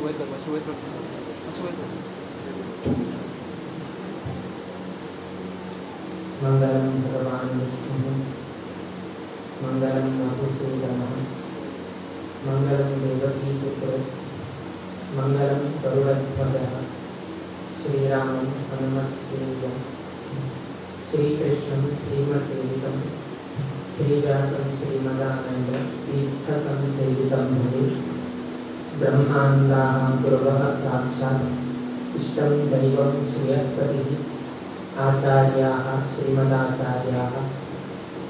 वयर कर, मातशें वयर कर, मातशें वयर कर. मंगलम भगवान विष्णुः, मंगलम मधुसूदनः, मंगलम देवकीपुत्रो, मंगलम गरुडध्वजः, श्रीरामं हनुमत्सेव्यं, श्रीकृष्णं भीमसेवितं, श्रीव्यासं श्रीमदानन्द तीर्थसंसेवितं भजे. ब्रह्मानन्दाः गुरवः साक्षात् इष्टं दैवं श्रियःपतिः, आचार्याः श्रीमदाचार्याः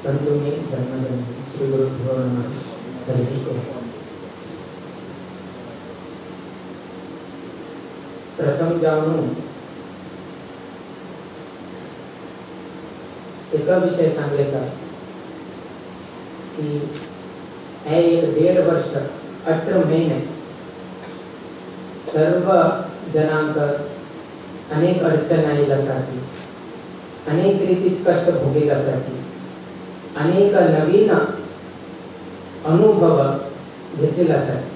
सन्तु मे जन्मजन्म. श्रीगुरुभ्यो नमः. हरिः ओम्. प्रथम जाणून एका विषय सांगलेता की हे एक 1.5 वर्ष 18 महिने सर्व जनांक अनेक अडचण आईल असायची, अनेक रीतीच कष्ट भोगेल असायची, अनेक नवीन अनुभव घेतलेला असायचे.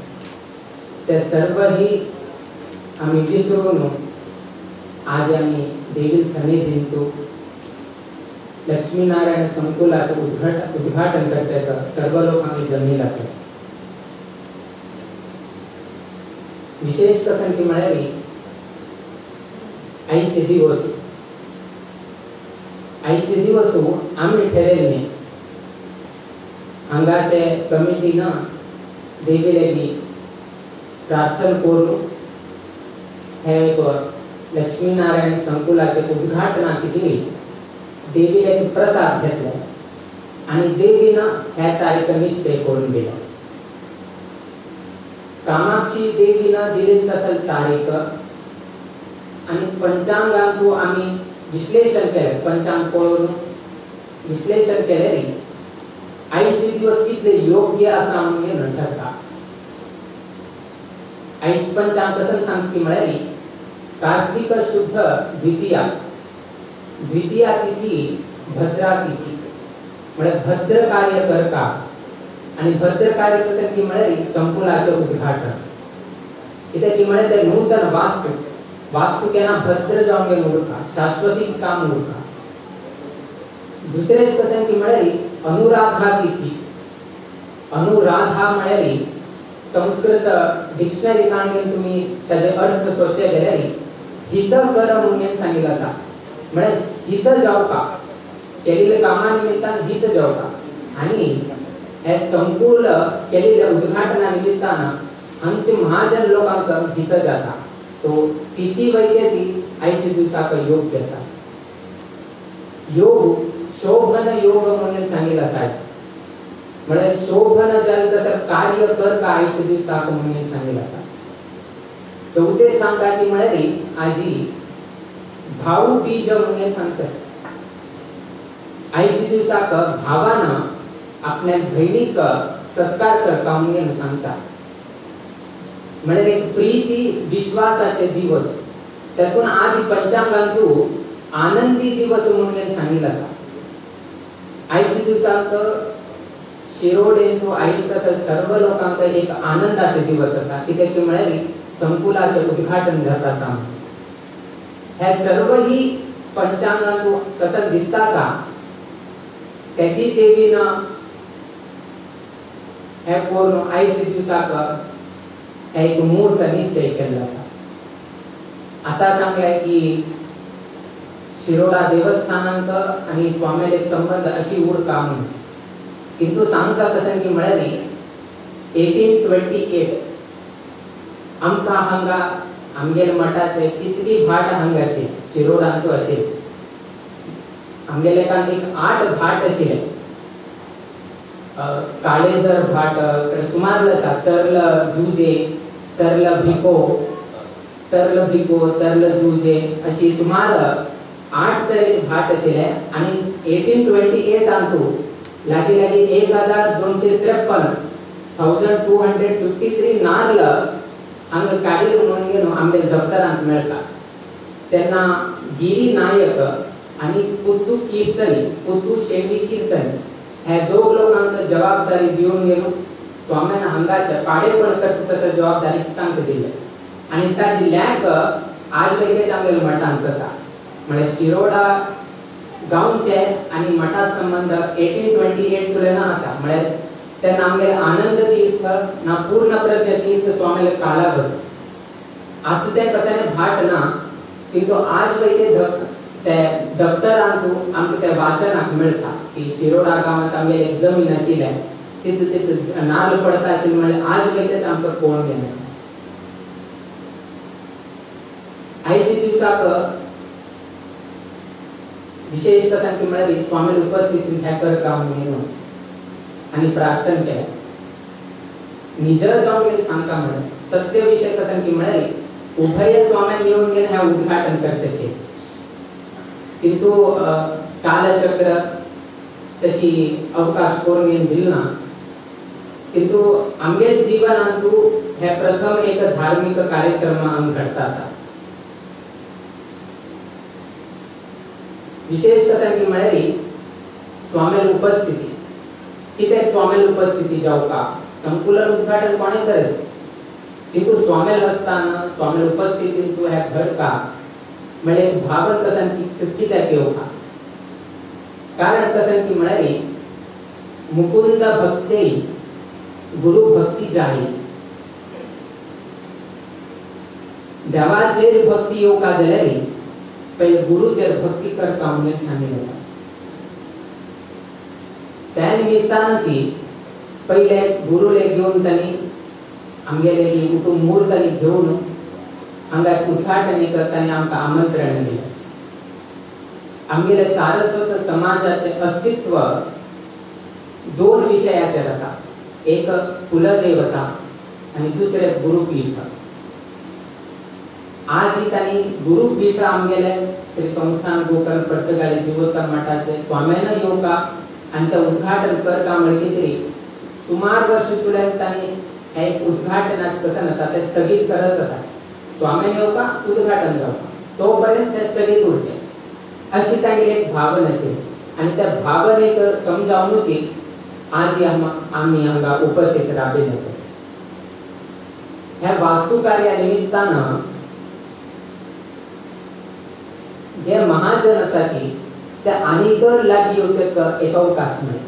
त्या सर्वही आम्ही विसरून आज आम्ही देवील सन्निधींतू लक्ष्मीनारायण संकुलाचं उद्घाटन करता सर्व लोक आम्ही जमलेला असायचे. विशेष कसं की म्हळ्यार आईचे दिवस, आईचे दिवस आम्ही ठरयले न्ही. हांगाचे कमिटीन देवी लागीं प्रार्थना करून हे एक लक्ष्मीनारायण संकुलाचे उद्घाटना खातीर देवी लागीं प्रसाद घेतलो आनी देवीन ह्या तारीख निश्चय करून दिलो. कामाक्षी देवीन दिली तसल तारीख आनी पंचांगांतू आमी विश्लेषण केलें. पंचांग पळोवन विश्लेषण केलें न्ही आयचे दिवस कितले योग्य आसा म्हणून ठरता. आयचे पंचांग कसं सांगती म्हळ्यार कार्तिक शुद्ध द्वितीया, द्वितीया तिथी भद्रा तिथी म्हळ्यार भद्र कार्य करता आनी भद्र कार्य कसं की म्हळ्यार संकुलाचें उद्घाटन. कित्याक की म्हळ्यार तें नूतन वास्तू, वास्तू केन्ना भद्र जावन गेलें उरता, शाश्वतीक काम उरता. दुसरें कसं की म्हळ्यार अनुराधा तिथी. अनुराधा म्हळ्यार संस्कृत डिक्शनरी काडून तुमी ताजे अर्थ सोदचे गेल्यार हित कर म्हणून सांगिल्लें आसा. म्हळ्यार हित जावपा, केलेल्या कामा निमित्तान हित जावपा. आनी हे संकुल केलेल्या उद्घाटना निमित्तान हांगचे महाजन लोकांक हित जाता. सो तिथी वैद्याची आयच्या दिवसाक योग्य आसा. योग शोभन योग म्हणून सांगिल्लें आसा. म्हळ्यार शोभन जालें तसं कार्य करता आयच्या दिवसाक म्हणून सांगिल्लें आसा. चवथे सांगता की म्हळ्यार आजी भाऊ बीज म्हणून सांगतात. आयच्या दिवसाक भावान आपल्या भयणीक सत्कार करता म्हणून सांगता. म्हळ्यार एक प्रीती विश्वासाचे दिवस. तातूंत आदी पंचांगांतू आनंदी दिवस म्हणून सांगिल्लें आसा. आयच्या दिवसाक शिरोडेंतू आयिल्ले तसो सर्व लोकांक एक आनंदाचे दिवस आसा. कित्याक की म्हळ्यार संकुलाचें उद्घाटन जाता आसा. हे सर्वही पंचांगांतू कसं दिसता आसा त्याची देवीन हे करून आयच्या दिवसाक हे एक मुहूर्त निश्चय केल्लो आसा. आतां सांगलें की शिरोडा देवस्थानांक आनी स्वाम्याले संबंध अशी उरता म्हणून. किंतु सांगता कसं की म्हळ्यार 1828 आमकां हांगा आमगेले मठाचे कितली भाट हांगा आशिल्ली शिरोडांतू आशिल्ली. आमगेले कान एक 8 भाट आशिल्ले. काळेदर भाट सुमार आसा, तरल जुजे, तरल भिको, तरल भिको, तरल जुजे अशी सुमार 8 तरेचे भाट आशिल्ले. आनी 1828 अंतू लागीं लागीं 1253 1253 नाल्ल हांगा काडीर म्हणून गेलो आमगे दफ्तरांत मेळटा. तेन्ना गिरी नायक आनी पुतू कीर्तनी, पुतू शेवी कीर्तनी हे दोग लोकांक जबाबदारी दिवन गेलो. स्वाम्यान हांगाचे पाडेपण करचे तसं जबाबदारी तांकां दिले. आनी ताजी लॅक आज वेगळेच आमगेले मठांत आसा. म्हळ्यार शिरोडा गांवचे आनी मठात संबंध 1828 तुलन आसा. म्हळ्यार तेन्ना आमगेले आनंद तीर्थ ना पूर्ण प्रज्ञ तीर्थ स्वामीले कालावध आतां तें कशें भाट ना, किंतु आज वयते ते दफ्तरांतू आमकां ते वाचनाक मेळटा की शिरोडा गांवांत आमगेले एक जमीन आशिल्लें तितू तितू नाल्ल पडता आशिल्लें. म्हळ्यार आज वयतेच आमकां पळोवंक येना. आयच्या दिवसाक विशेष सांगता म्हळ्यार स्वामी उपस्थितीन हें करता म्हणून आनी प्रार्थना केलें. निजर जावन सांगता म्हळ्यार सत्य विशय कसं की म्हळ्यार उभय स्वाम्यान येवन गेले हें उद्घाटन करचें, किंतु कालचक्र तशी अवकाश करून घेवन दिल ना. किंतु आमगे जीवनांतू हे प्रथम एक धार्मिक कार्यक्रम हांगा घडता आसा. विशेष कसं की म्हळ्यार स्वामील उपस्थिती कित्याक स्वामील उपस्थिती जावका संकुलन उद्घाटन कोणें करेल, किंतु स्वामील आसतना स्वामील उपस्थितीन तूं हें घडका म्हळ्यार भावन कसं की कित्याक येवका. कारण कसं की म्हळ्यार मुकुंद भक्ते गुरु भक्ती जाई, देवाचेर भक्ती येवका जाल्यार पयले गुरुचेर भक्ती करता म्हणून सांगिल्लें आसा. त्या निमित्तानची पयले गुरुले घेवन तांणी आमगेले कुटुंब मूळ तांणी घेवन हांगा उद्घाटन करताना आमकां आमंत्रण दिलें. आमगेले सारस्वत समाजाचें अस्तित्व दोन विशयाचेर आसा, एक कुलदेवता आनी दुसरें गुरुपीठ. आज ही तांणी गुरुपीठ आमगेले श्री संस्थान गोकर्ण पर्तगाळी जिवोत्तम मठाचे स्वाम्यान येवका आनी तें उद्घाटन करता म्हळ्यार कितें सुमार वर्ष तुल्यान तांणी हें एक उद्घाटनाचें कसन आसा तें स्थगीत करत आसा. स्वाम्यान येवका उद्घाटन जावका तो पर्यंत तें स्थगीत उरचें अशी तांगेली एक भावना आशिल्ली आनी त्या भावनेक समजावनुची आज आमी हांगा उपस्थित राबिल्ले आसा. ह्या वास्तुकार्या निमित्तान जे महाजन आसाची ते आनीक लागीं येवचे एक अवकाश मेळ्ळो.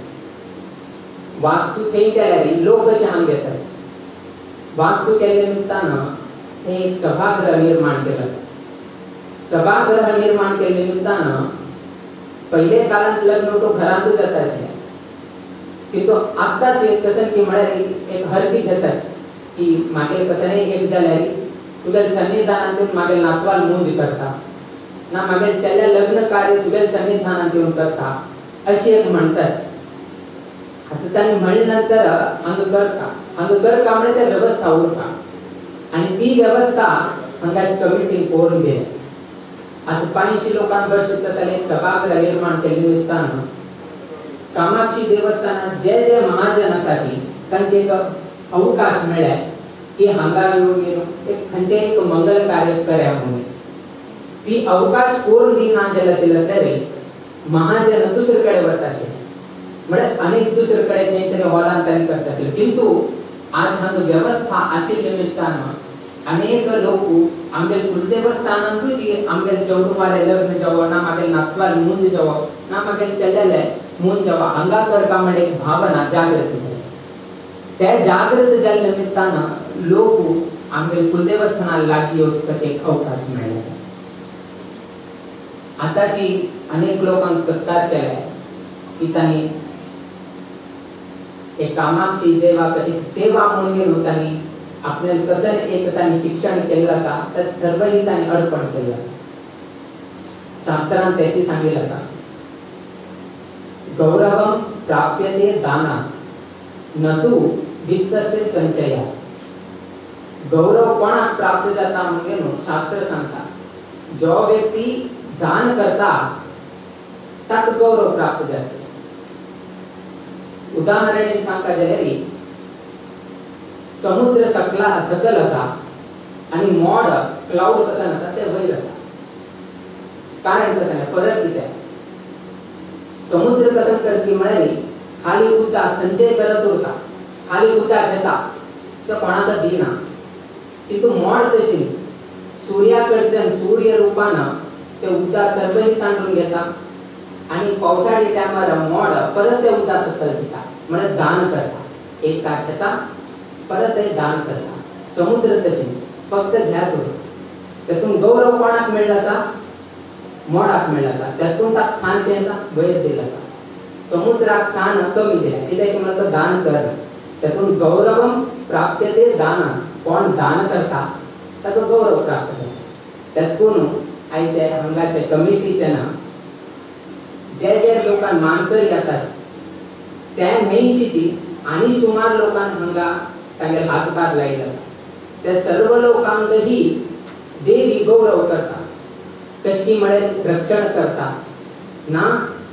वास्तू थंय केल्यार लोक कशे हांगा येतात, वास्तू केल्ल्या निमित्तान थंय एक सभागृह निर्माण केलें आसा. सभागृह निर्माण केल्ल्या निमित्तान पयले काळांत लग्न तो घरांतूच जाता आशिल्लें, किंतु आतांचे कशें की म्हळ्यार एक हरकी घेतात की मागीर कशें एक जाल्यार तुगेले सन्निधानांत येवन मागीर नातवाल मूंज करता ना मागीर चल्या लग्न कार्य तुगेले सन्निधानांत येवन करता अशी एक म्हणटात. आतां तांणी म्हणले नंतर हांगा करता, हांगा करता म्हळ्यार ते वेवस्था उरता आनी ती वेवस्था हांगाची कमिटीन पळोवन गेली. आतां 500 लोकांक बसता जाल्यार एक सभागृह निर्माण केल्ले निमित्तान कामाक्षी देवस्थानात जे जे महाजन आसाची तांकां एक अवकाश मेळ्ळा की हांगा येवन एक खंयचें एक मंगल कार्य करा म्हणून. ती अवकाश कोण दिना जाल्यार आशिल्लें आसल्यार महाजन दुसरे कडेन वता आशिल्ले, म्हळ्यार अनेक दुसरे कडेन खंय तरी हॉलान तांणी करता आशिल्ले. किंतु आज हांगा वेवस्था आशिल्ल्या निमित्तान अनेक लोक आमगेले कुलदेवस्थानांतूच आमगेले चवडुवाले लग्न जावो ना मागेले नातवाल मूंज जावो ना मागेले चल्याले मूंज जावो हांगा करता म्हळ्यार एक भावना जागृत जाली. ते जागृत जाल्ल्या निमित्तान लोक आमगेले कुलदेवस्थाना लागीं येवचे तशें एक अवकाश मेळ्ळो आसा. आतांची अनेक लोकांक सत्कार केला की तांणी एक कामाक्षी देवाक एक सेवा म्हणून घेवन तांणी आपल्याला कसं एक तांणी शिक्षण केल्लें आसा त्या सर्वही तांणी अर्पण केल्लें आसा. शास्त्रान त्याची सांगिल्लें आसा, गौरवं प्राप्यते दानात् न तु वित्तस्य संचयात्. गौरव कोणाक प्राप्त जाता म्हणजे न्हू शास्त्र सांगता जो व्यक्ती दान करता ताका गौरव प्राप्त जाता. उदाहरण सांगता जाल्यार समुद्र सकला सकल आसा आनी मोड क्लाउड कसन आसा ते वयर आसा. कारण कसं फरक कितें, समुद्र कसन करती म्हळ्यार खाली उदक संचय करत उरता, खाली उदक घेता ते कोणाक दिना, तितून मोड तशी न्ही. सूर्याकडच्यान सूर्य रूपान ते उदक सर्वही तांडून घेता आणि पावसाळी टायमार मोड परत ते उदक सकयल दिता, म्हणजे दान करता. एक ताक घेता परत ते दान करता. समुद्र तशें फक्त घ्या तो तेतून गौरव कोणाक मेळ्ळो आसा? मोडाक मेळ्ळो आसा. तेतून ताका स्थान कितें आसा? वयर दिलें आसा. समुद्राक स्थान कमी दिलें कित्याक म्हणल्यार तो दान करना. तेतून गौरवम प्राप्यते दानान, कोण दान करता ताका गौरव प्राप्त जाता. तेतून आयचे हांगाचे कमिटीचे ना जे जे लोकांक मानकरी आसात त्या न्हंयशीची आनी सुमार लोकांक हांगा तांगेले हातभार लायिल्लो आसा. त्या सर्व लोकांकही देवी गौरव करता, कशी म्हळ्यार रक्षण करता ना,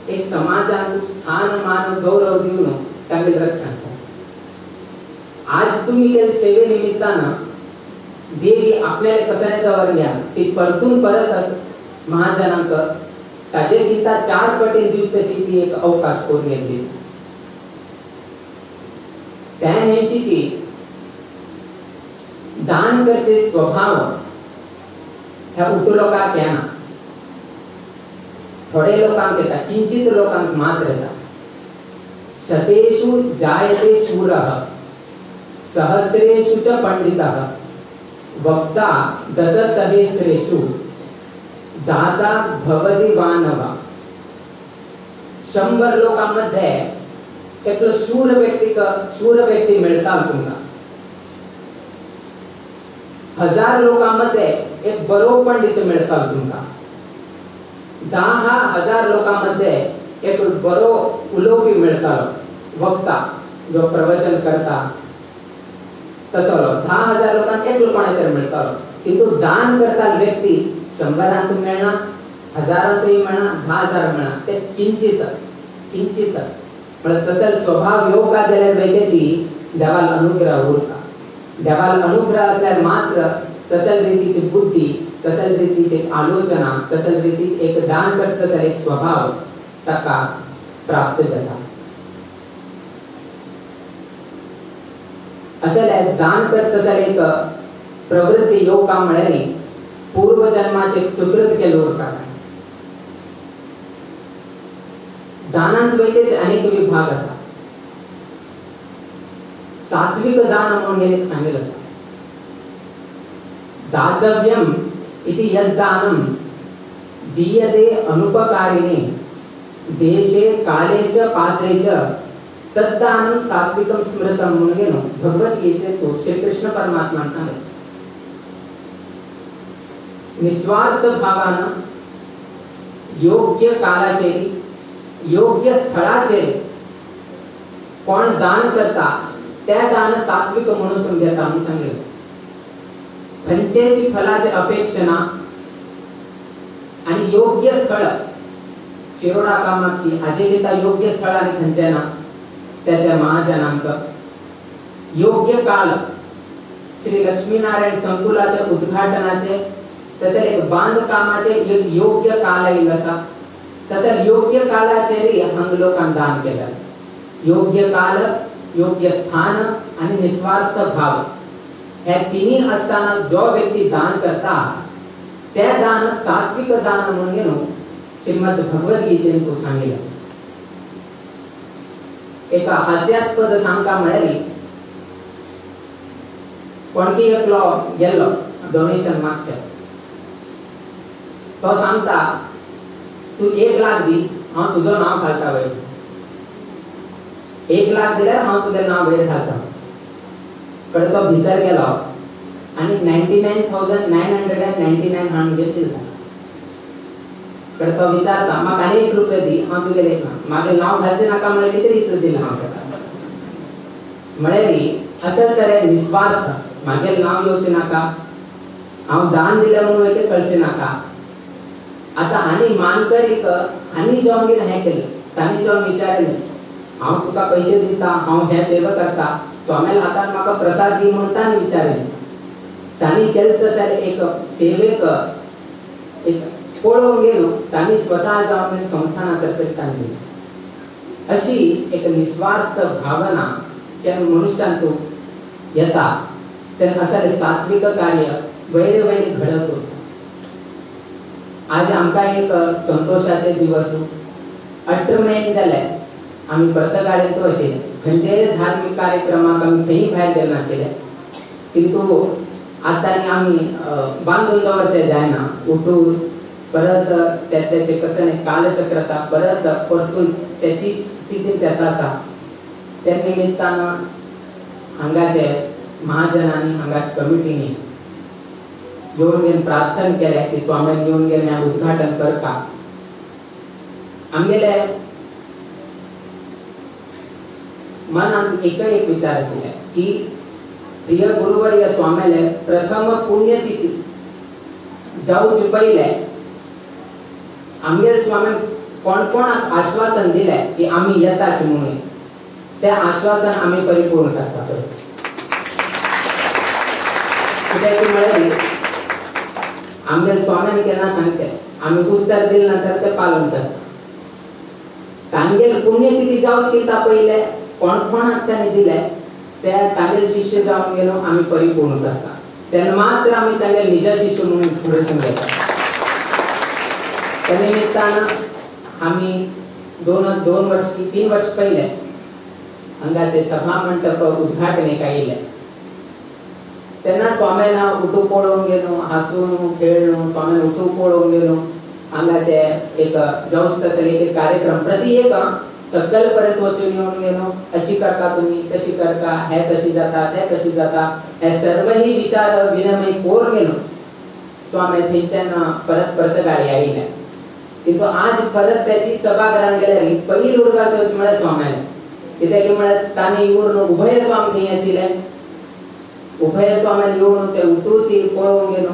एक समाजान स्थान मान गौरव दिवन तांगेले रक्षण करता. आज तुम्ही केल्ले सेवे निमित्तान देवी आपल्याला कसाने दवरल्या ती परतून परत महाजनांक ताजे दिता 4 पटीन दिवप तशी ती एक अवकाश करून येतली. त्या न्हंयशीची दान करचे स्वभाव ह्या उटू लोकांक येना, थोडे लोकांक येता, किंचित लोकांक मात्र येता. शतेषु जायते शूरः सहस्रेषु च पंडितः वक्ता दशसहस्रेषु दाता भवति वानवा. 100 लोकांमध्ये एकलो शूर व्यक्ती मेळटा तुमकां. 1000 लोकांमध्ये एक बरो पंडित मेळटा तुमकां. 10,000 लोकांमध्ये एक बरो उलोवपी मेळटालो, वक्ता जो प्रवचन करता तसलो 10,000 लोकांक एकलो कोणाक तरी मेळटालो. किंतु दान करता व्यक्ती 100 मेळना, 1000 मेळना, 10,000 मेळना, ते किंचित किंचित. म्हळ्यार तसो स्वभाव येवपा जाल्यार वैद्याची देवाल अनुग्रह उरता. देवाल अनुग्रह असल्यार मात्र तसल रितीची बुद्धी, तसल रितीची आलोचना, तसल रितीची एक दान करता तसल एक स्वभाव ताका प्राप्त जाता. असले दान करता तसल एक प्रवृत्ती येवपा म्हळ्यार पूर्वजन्माचे एक सुकृत केल्लो उरता. दानांत वैद्याचे अनेक विभाग आसा. सात्विक दान म्हणून एक सांगेल आसा. दातव्यम इति यद्दानं दीयते अनुपकारिणे देशे काले च पात्रे च तद्दानं सात्विकं स्मृतं म्हणून गेलो भगवद्गीतेत श्रीकृष्ण परमात्मान सांगले. निस्वार्थ भावान योग्य कालाचेर योग्य स्थळाचेर कोण दान करता त्या दान सात्विक म्हणून समजता म्हणून सांगले. खंयचेच फलाचे अपेक्षा ना आणि योग्य स्थळ शिरोडा कामाक्षी हाजे दिता योग्य स्थळ आणि खंयचे ना त्या त्या महाजनांक योग्य काल श्री लक्ष्मीनारायण संकुलाचे उद्घाटनाचे तसेच एक बांधकामाचे एक योग्य काल येईल आसा. तसेच योग्य कालाचेर हांगा लोकांक दान केलें आसा. योग्य काल, योग्य स्थान आणि निस्वार्थ भाव हे तिन्ही असताना जो व्यक्ती दान करता ते दान सात्विक दान म्हणून घेऊन श्रीमद भगवद्गीतेन तो सांगेल. एका हास्यास्पद सांगता म्हळ्यार कोणकी एकलो गेल्लो डोनेशन मागचें, तो सांगता तू 1 लाख दी हांव तुजो नांव घालता वयर, 1 लाख दिल्यार हांव तुजें नांव वयर घालता. कडे तो भितर गेलो आनी 99,999 हाडून दिला. कडे तो विचारता म्हाका आनी 1 रुपया दी हांव तुगेलें एक नांव, मागीर नांव घालचें नाका म्हळ्यार कितें इतलें दिलां हांव ताका. म्हळ्यार अशें तरेन निस्वार्थ, मागीर नांव येवचें नाका, हांव दान दिलें म्हणून वयतें कळचें नाका. आतां आनी मानकरीक आनी जेवण कितें हें केलें तांणी जेवण विचारलें हांव तुका पयशे दिता, हांव हें सेवा करता, स्वाम्याल हातान म्हाका प्रसाद दी म्हणून तांणी विचारलें. तांणी केलें तशें एक सेवेक एक पळोवंक गेलो तांणी स्वता जावन संस्थाना तर्फे तांणी दिली. अशी एक निस्वार्थ भावना त्या मनुष्यांतू येता तेन्ना असलें सात्विक कार्य वयर वयर घडत उरता. आज आमकां एक संतोशाचे दिवस. 18 म्हयने जाले आमी पर्तगाळेंत आशिल्ले, खंयचेय धार्मीक कार्यक्रमाक आमी खंय भायर गेलनाशिल्ले. किंतु आतां आमी बांदून दवरचें जायना, उठून परत तेचें कशें कालचक्र आसा परत परतून तेची स्थिती तेता आसा. त्या निमित्तान हांगाचे महाजनांनी हांगाच्या कमिटींनी येवन घेवन प्रार्थना केलें की स्वाम्यान येवन गेलें हें उद्घाटन करता. आमगेले मनांत एकय एक विचार आशिल्ले की प्रिय गुरुवर्य स्वाम्याले प्रथम पुण्यतिथी जावचे पयले आमगेले स्वाम्यान कोण कोणाक आश्वासन दिलें की आमी येताच म्हणून, ते आश्वासन आमी परिपूर्ण करता. कित्याक म्हळ्यार आमगेले स्वाम्यान केन्ना सांगचें आमी उत्तर दिले नंतर ते पालन करता. तांगेले पुण्यतिथी जावचे कित्या पयले कोण कोणाक तांणी दिले ते तांगेले शिष्य जावन गेलो आमी परिपूर्ण करता. तेन्ना मात्र आमी तांगेले निज शिष्य म्हणून फुडें सरून येता. त्या निमित्तान आमी दोन वर्ष 3 वर्ष पयले हांगाचे सभा मंडप उद्घाटनेक आयिल्ले. तेन्ना स्वाम्यान उठू पळोवंक गेलो, हांसून खेळ्ळो, स्वाम्यान उठू पळोवंक गेलो. हांगाचे एक जावं तसले एक कार्यक्रम प्रति एक सकल पर्यंत वचून येवन गेलो, अशी करता तुमी तशी करता, हे कशी जाता ते कशी जाता, हे सर्वही विचार विनमय करून गेलो. स्वामी थंयच्यान परत परत गाडी आयिल्ले. किंतु आज परत त्याची सभाघरान गेल्यार पयली उडगास येवची म्हळ्यार स्वाम्यान, कित्याक म्हळ्यार तांणी येवन उभय स्वामी थंय आशिल्ले. उभय स्वाम्यान येवन ते उठूची पळोवंक गेलो,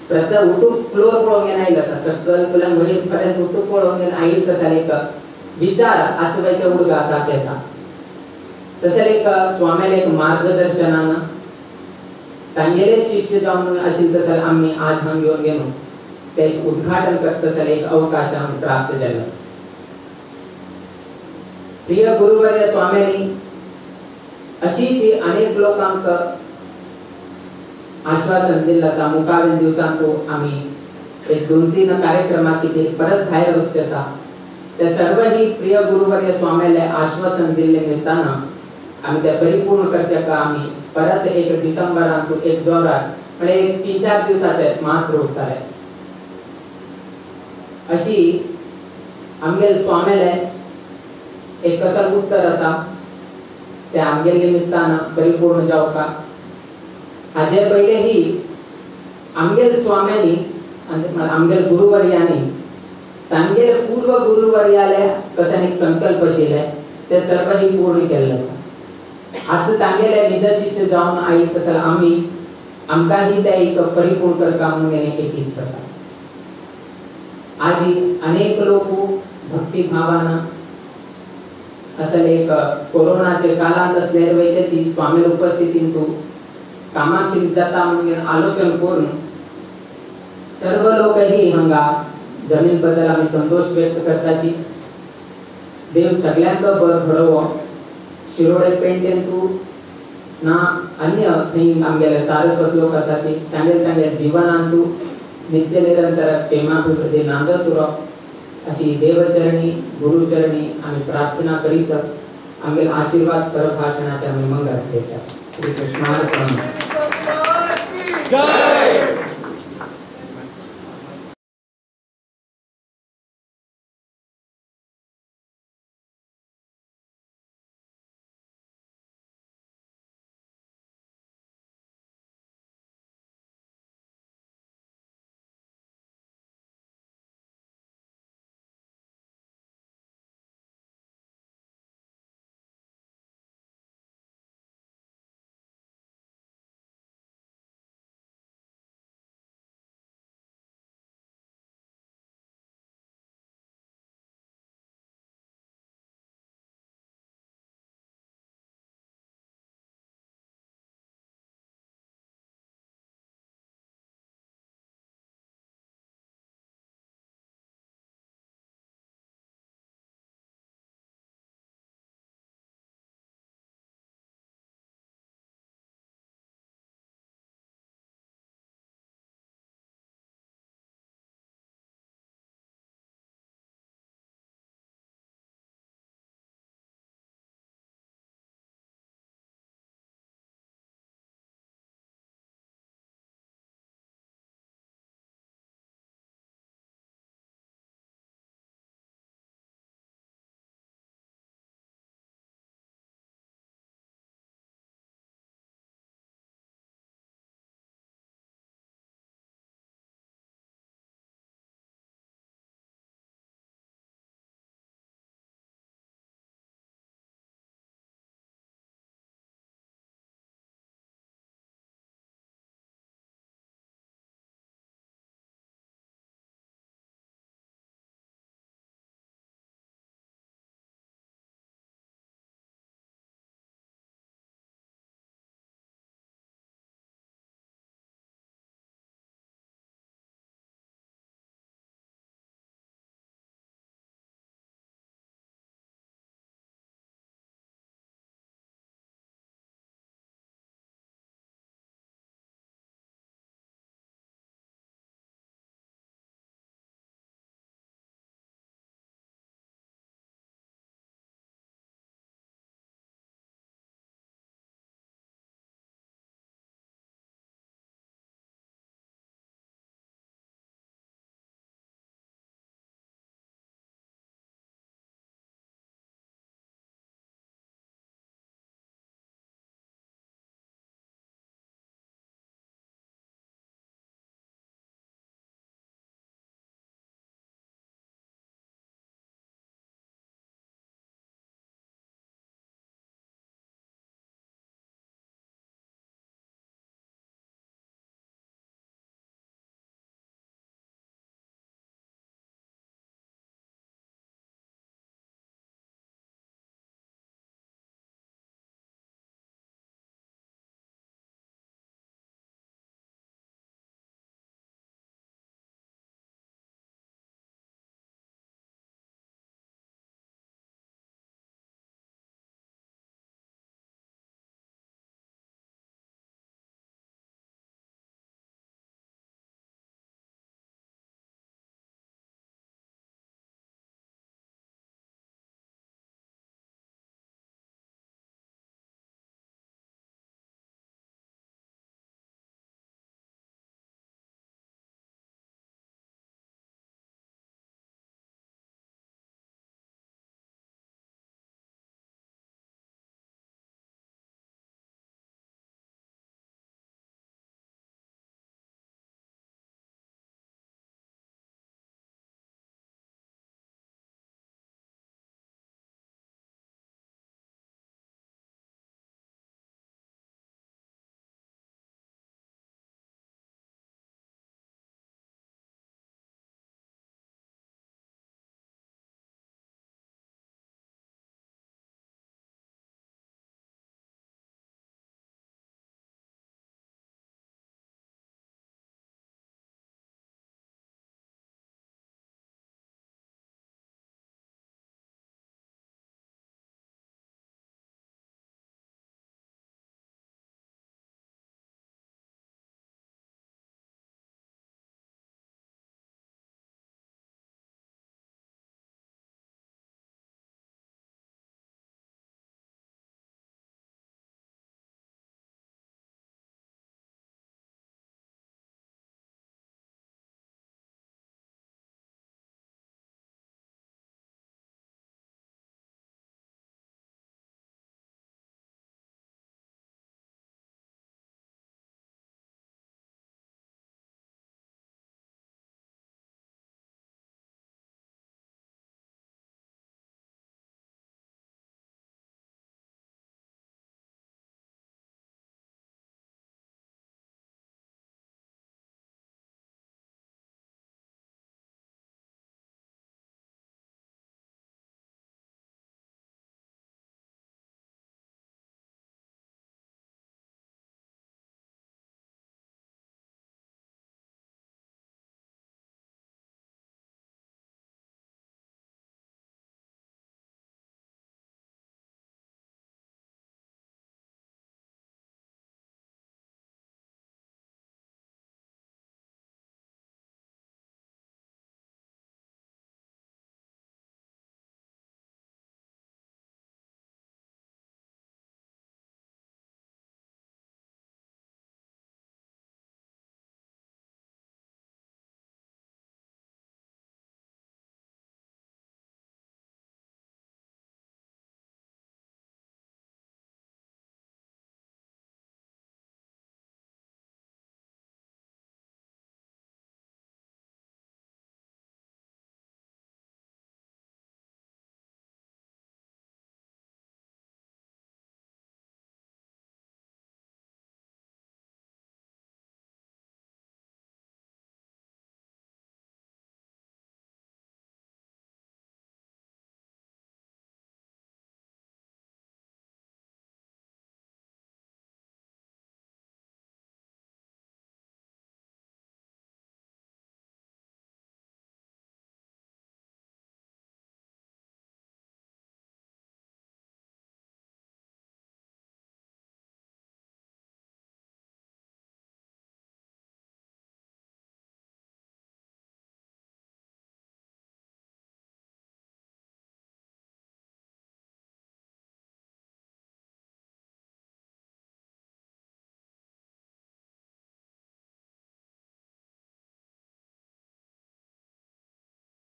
प्रत उठू फ्लोर पळोवंक गेलो आयिल्लो आसा सकल फुल्यान वयर पर्यंत उठू पळोवंक गेलो आयिल्लो तसो एक विचार आतां उडगासाक येता. तशें एक स्वाम्याले एक मार्गदर्शनान तांगेले शिष्य जावन आशिल्ले तशें आमी आज हांगा येवन गेलो ते उद्घाटन करता तसो एक अवकाश आमकां प्राप्त जाल्लो आसा. प्रिय गुरुवर्य स्वाम्यांनी अशीच अनेक लोकांक आश्वासन दिल्लें आसा. मुखावेल्या दिवसांत आमी एक 2-3 कार्यक्रमा खातीर परत भायर वचचें आसा. ते सर्वही प्रिय गुरुवर्य स्वाम्याले आश्वासन दिल्ले निमित्तान आमी ते परिपूर्ण करचे का आमी परत 1 डिसेंबरांत एक दौरात म्हणजे 3-4 दिवसाचे मात्र उरताले. अशी आमगेले स्वाम्याले एक कसं उत्तर आसा ते आमगेले निमित्तान परिपूर्ण जावका. हाजे पयले ही आमगेले स्वाम्यांनी आमगेले गुरुवर्यांनी तांगेले पूर्व गुरुवर्याले कशें एक संकल्प आशिल्ले ते सर्वही पूर्ण केल्ले आसा. आतां तांगेले निज शिष्य जावन आयिल्ले तसो आमी आमकांय ते एक परिपूर्ण करता म्हणून एक इच्छा आसा. आजी अनेक लोक भक्तिभावान असले एक कोरोनाचे काळांत असले वैद्याची स्वामी उपस्थितीन तू कामाक्षी जाता म्हणून आलोचन करून सर्व लोकही हांगा जमीन बद्दल आमी संतोष व्यक्त करताची. देव सगळ्यांक बरो घडोवो. शिरोडे पेंटेन तू ना अन्य थंय आमगेले सारस्वत लोक आसा ती तांगेले तांगेले जिवनान तू नित्य निरंतर क्षेमाभिवृद्धी नांदत उरोप अशी देवचरणी गुरुचरणी आमी प्रार्थना करीत आमगेले आशीर्वाद परभाषणाचे आमी मंगल घेतात. श्री कृष्णार्पणम्.